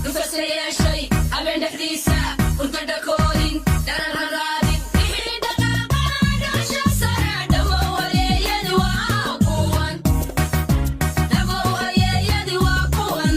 Dhufasa yeeshay habeen dhexdiisa, hurda dhakoolin, dharar haraadin, wixii dhaqaaqaa dhasha sare. Dhawow haleeyadi waa kuwan, dhawow haleeyadi waa kuwan.